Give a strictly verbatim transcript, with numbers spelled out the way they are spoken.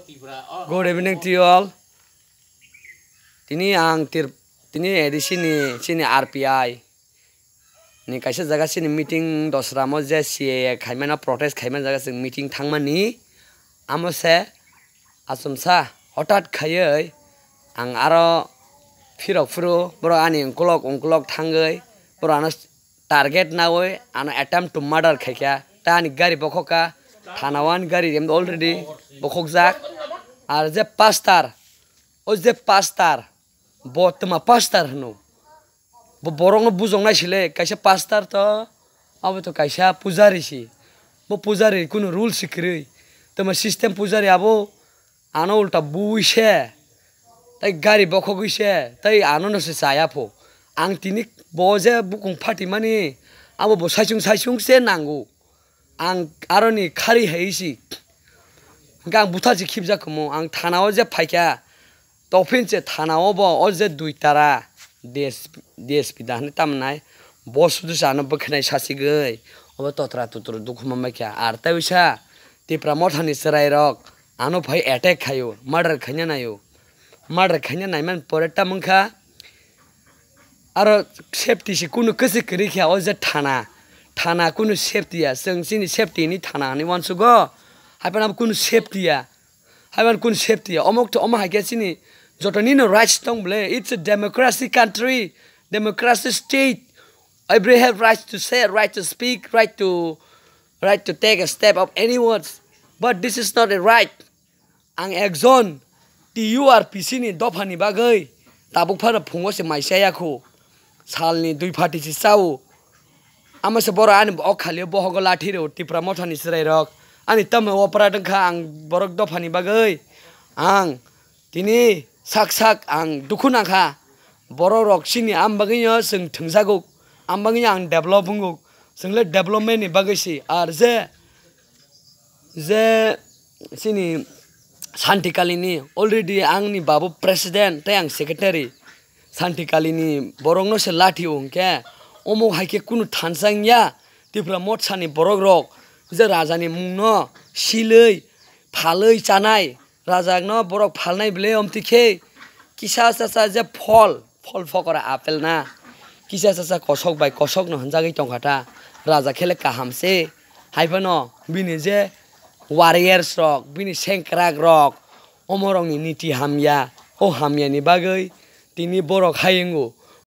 Good evening to you all. Tini ang tir-, tini A D C ni, chini R P I ni kaisa jaga chini meeting dosramo je C A A khaimano protest khaima jaga chwng meeting thangmani. Amo se achomsa hotat khaiwi ang aro phirok phuru borok ani ungkulok ungkulok thangwi borok ano target nawi ano attempt to murder khaikha. Ta ani gari bokhokha, thana o ani gari already bokhokjak. Ar je pastor, o je pastor, bo twma pastor hwno. Bo borokno bujoknai sile, kaisa pastor to, abo to kaisa pujari si. Bo pujari kunu rules si kwrwi. Twma system pujari abo ano ulta bui se, tei gari bokhogwi se, tei ano no se chaya pho. Ang tini bo je bukung phatimani, abo bo saichung saichung se nango. Ang aroni khari hai si. Hwnkhe ang butharchi khibjak kamo, ang thana o je phaikha, tophin se thana o bo o je dui tara D S P, D S P da hwnwi tamo nai, bo sudu se ano bwkhanai sasigwi, obo totra tutur dukhu manbaikha. Ar tei uisa Tipra mothani chwrairok ano phai attack khaio, murder khaina naio. Murder khaina naimani pore tamo wngkha, aro safety se kunu kwchwk kwrwi khe o je thana, thana kunu safety ya, chwng chini safety ni thana hinwi uansugo, hai phano kunu safety ya, hai phano kunu safety ya. Omo omo hai khe chini joto nino rights tong bole, it's a democracy country, democracy state, every have rights to say, right to speak, right to, right to take a step of any words, but this is not a right. Ang ekjon T U R P C ni dophani bagwi tabuk phano phungo se mai chaya khu. Salni dui phati se chao. Amo se borok ani o khali o bohogo lathi rw Tipra mothani chwrairok. Ani tamo opra dwngkha ang borok dophani bagwi. Ang tini sak sak ang dukhu nangkha. Borok rok chini am bagwino chwng thwngjago. Am bagwino ang develop wngo. Chwngle development ni bagwi si. Ar je je chini Santi Kalini already angni babu president tei ang secretary. Santi Kalini borokno se lathi o hwnkhe omo hai khe kunu thansa wngya. Tipra mothani borok rok je raja ni mungno silwi phalwi chanai, raja no borok phalnai bwle omtwi khe kisa chacha je phol, phol phokora apple na kisa chacha kosok bai kosok no hwnjagwi tongkha ta. Raja khe le kaham se. Hai phano bini je warriors rok, bini sengkrak rok, omorokni niti hamya, o hamyani bagwi tini borok hai wngo.